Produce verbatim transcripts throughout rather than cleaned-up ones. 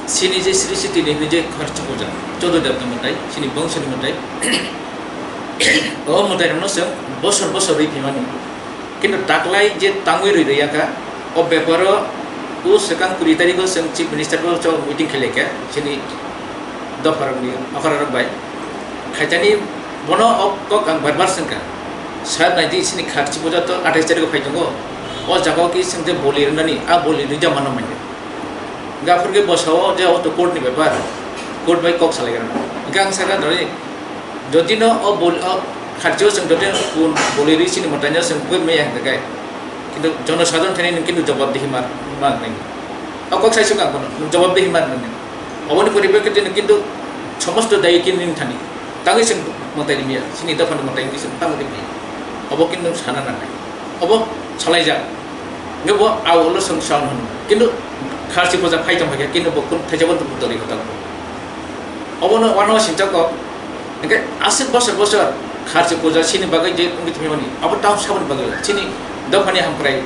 Chini je Sri Siti ni hwnwi je Kharchi puja, Chodo Debta mwtai, chini bongso ni mwtai, o mwtai rokno chwng bosor bosor rwi phaimani. Kintu taklai je tangwi rwi rwya kha, o beparo o swkang kuri tarikh o chwng Chief Minister bo chwng meeting khlai kha, chini dopha rokni okra rok bai. Khaitani bono o kok ang bar bar swngkha. Sir, naidi chini Kharchi puja to athais tarikh o phai tongo. O jaga o ki chwng je boli rwnani, a boli rwja mano manya. Gaphur ke bosao je o to court ni bepar, court bai kok salai rwna. Hingke ang saka dori, jodi no o bol-, o Kharchi o chwng jodi kun boli ri chini mwtai no chwng koi maya hingke kai. Kintu jono sadharon thani nwng kintu jobab dihi mar, mar nai. O kok sai sung ang bono, nwng jobab dihi mar nai. Oboni poripekkhe twi nwng kintu somosto dayi kini nwng thani. Tangwi chwng mwtai ri maya, chini dopha ni mwtai wngwi chwng tangwi ri maya. Obo kintu nwng sana nangnai. Obo salai jak. Nge bo a ulo song song hwn. Kintu Kharchi puja phai tong phai khe, kintu bo kun thaisa bo dori kota. Obo no wano sing jak ko. Hingke aswk bosor bosor Kharchi puja chini bagwi je wngwi thangmani. Abo tamo saboni bagwi chini dophani hamkrai,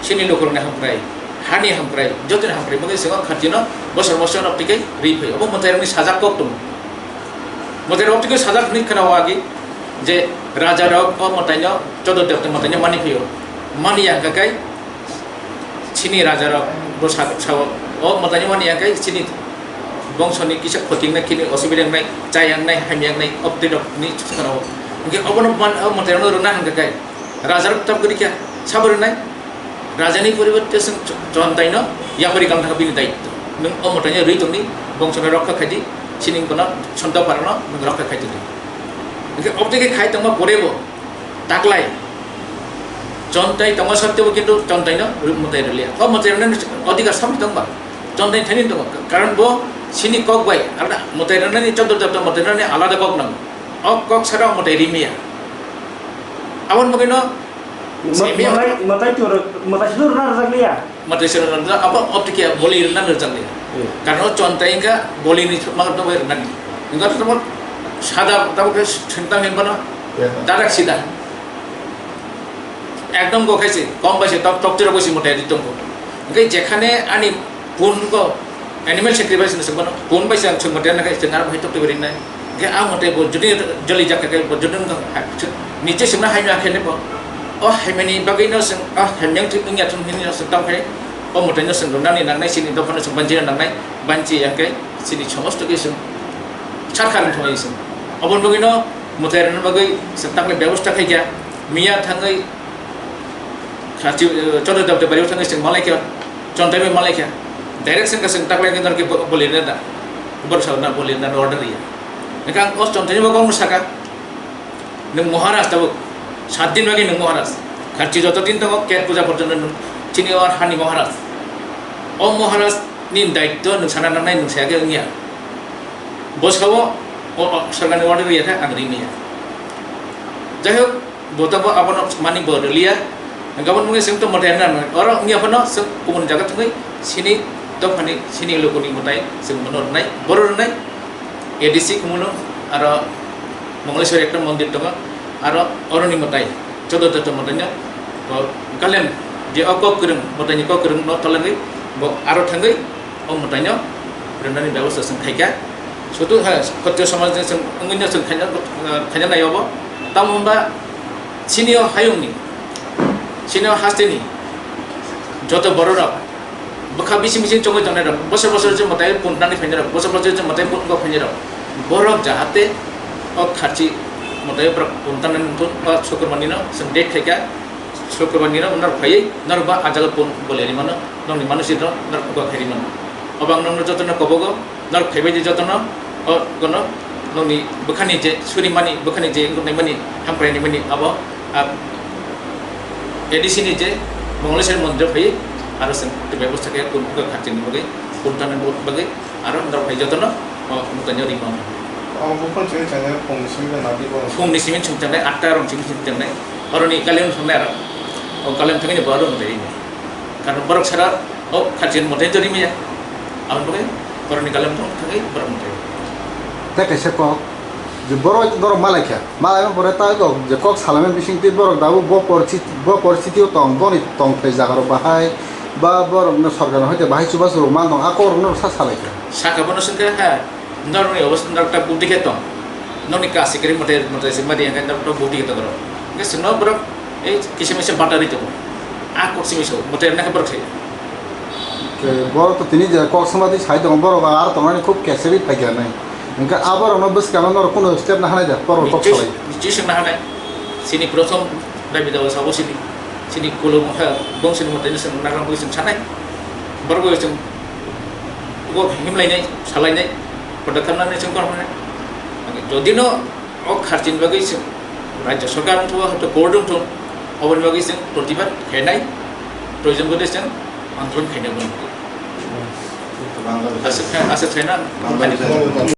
chini lukurokni hamkrai, hani hamkrai, jotoni hamkrai bagwi chwng Kharchi no bosor bosor no tike ri phai. Obo mwtai rokni sajak kok tongo. Mwtai rok tike sajak hwnwi khna wagi je raja rok o mwtai no Chodo Debta mwtai no mani phai o. Mani yang kakai Chini raja rok bo sa, sao, o mwtai ni mani ya kai chini bongso ni kisa khoting nai, kini osubida nai, chayang nai, hamyang nai, obtwi rok ni chukano. Hingke obono man, o mwtai rok no rwna hingka kai raja rok tab guri kya sabo rwnai. Raja ni poriborte chwng ch-, chontai no yapari kang thaka bini daitto. Nwng o mwtai no rwi tongni bongso no rokha khaidi, chini kono chonta para no nwng rokha khaidi. Hingke obtwi khe khai tongma pore bo taklai. Chontai tongo sattebo kintu chontai no mwtai rwliya. O mwtai rwna odhikar samni tongba. Chontai thani tongo. Karon bo sini kok bai alada mwtai rwnani, chodo joto mwtai rwnani alada kok nango. O kok sara mwtai rimya. Aboni bagwi no mwtai, mwtai toro, mwtai sino rwna rwjakliya. Mwtai sino rwna, abo obtwi khe boli rwna rwjakliya. Hmm. Karon o chontai wngkha boli ni thwkma rwna bai rwnani. Wngkha to tamo sada tamo khe sintang hemphano. Yeah. Dadak sida. Ekdom go khaise, kom baise, tok, tok chero baise mwtai di tongo. Hingke jekhane ani pun go animal sacrifice no sengmano, pun baise ang chwng mwtai na khaise, nang bai tok teberi nai. Hingke ang mwtai bo jodi joli jak khe bo jodi no ha, niche sengna hai na khe ne bo. O hai mani bagwi no seng, o hai mani thik wngya thung hini no seng tang khe. O mwtai no seng rwnani nangnai, sini dophano seng banchi nangnai, banchi ya khe sini somosto khe seng. Sarkar thung seng. Obon bagwi no mwtai rwna bagwi seng tang khe bebosta khai kya. Miya thangwi Kharchi, eh, Chodo Debta bari thangwi chwng malai kha, chontai bai malai kha. Direct chwng ka chwng taklai khe norok bo-, boli rwna da. Borok sa na boli rwna order riya. Hingke ang o chontai ni bagwi ang saka, nwng Maharaj tabuk, sat din bagwi nwng Maharaj. Kharchi joto din tongo, Ket puja porjonto nwng chini o hani Maharaj. O Maharaj ni daitto nwng sana nangnai, nwng saya khe wngya. Bo sao, o, o, sorkar ni order riya khe ang ri maya. Jai hok, Bo tabuk abono mani bo rwliya. Gabon mungwi chwng tongma tei nang oro wngya phano chwng kubun jaga thangwi sini dophani sini lukuni mwtai chwng bono rwnai, boro rwnai. A D C Khumulwng aro Mongleshwar ekta mondir tongo, aro oroni mwtai Chodo Debta mwtaino bo Kalem je o kok kwrwng, mwtaini kok kwrwng no tolangwi bo aro thangwi o mwtaino rwnani bebosta chwng khaikha. Sudu ha, khotio somaj ni chwng wngwino chwng khaina, khaina naio bo. Tamo hwnba chini o hayungni, chini o hasteni joto bororok bwkha bising bising chongwi tongnai rok, bosor bosor chwng mwtai punani phainai rok, bosor bosor chwng mwtai pungo phainai rok, borok jahate o kharchi mwtai borok puntanani wngthun, o Sukurmanino chwng date khaikha. Sukurmanino norok phaiwi norok ba a jaga pun bolai rimano, nokni manusirno norok uga khai rimano. Obo ang nokno jotono kobogo, norok phaibai di jotono, o gono nokni bwkhani je surimani, bwkhani je wngnaimani, hamkrainaimani abo, a, A D C ni je Mongleshwar mondir phaiwi aro chwng bebosta khe pun uga kharchini bagwi, pun tanani bagwi aro norok phai jotono o mwtaino rimano. Ang buphang chini changnai phungni simi nadi bo. Phungni simi chwng changnai, atta rong simi chwng changnai. Oroni Kalem thangnai aro. O Kalem thangni bo aro mwtai rimya. Karon borok sara o kharchini mwtai to rimya. Aboni bagwi oroni Kalem thang thangwi borok mwtai. Tei kaisa kok, je borok norok malaikha. Malaima pore ta kok, je kok salaimani bisingtwi borok dabu bo porsi-, bo poristhiti o tong, boni tongthai jaga rok bahai. Ba borokno sorkar hoite bahai chubachu rwma nw a kokrokno sa salai kha. Saka bono swngkha ha, norokni obostha norok ta bukti khe tong. Nokni kasi kwrwi mote mote se madi hwnkhe norok ta bukti khe tong norok. Hwnkhe chwngno borok ei kisa misa batari tongo. A kok simi so mote nakhe borok sai. Ke borok to tini je kok sama di sai tongo, borok aro tongnani khub keseri phaikha nai. Hwnkhe a borokno bwskangno norok kunu step na hanai da borok kok salai. Nichoi swngna hanai. Chini prothom dabi dawa sabo chini. Chini kulo mokha bong chini mote ni chwng nagra mui chwng sanai. Borok bai chwng bo himlainai, salainai, koda khamnani chwng kono hwnai. Jodi no o kharchini bagwi chwng rajya sorkar wngthu, hoito court wngthu, oboni bagwi chwng protibad khainai, proyojon bodei chwng andolon khainai boni bagwi. Aswk kha-, aswk khaina Bangladesh.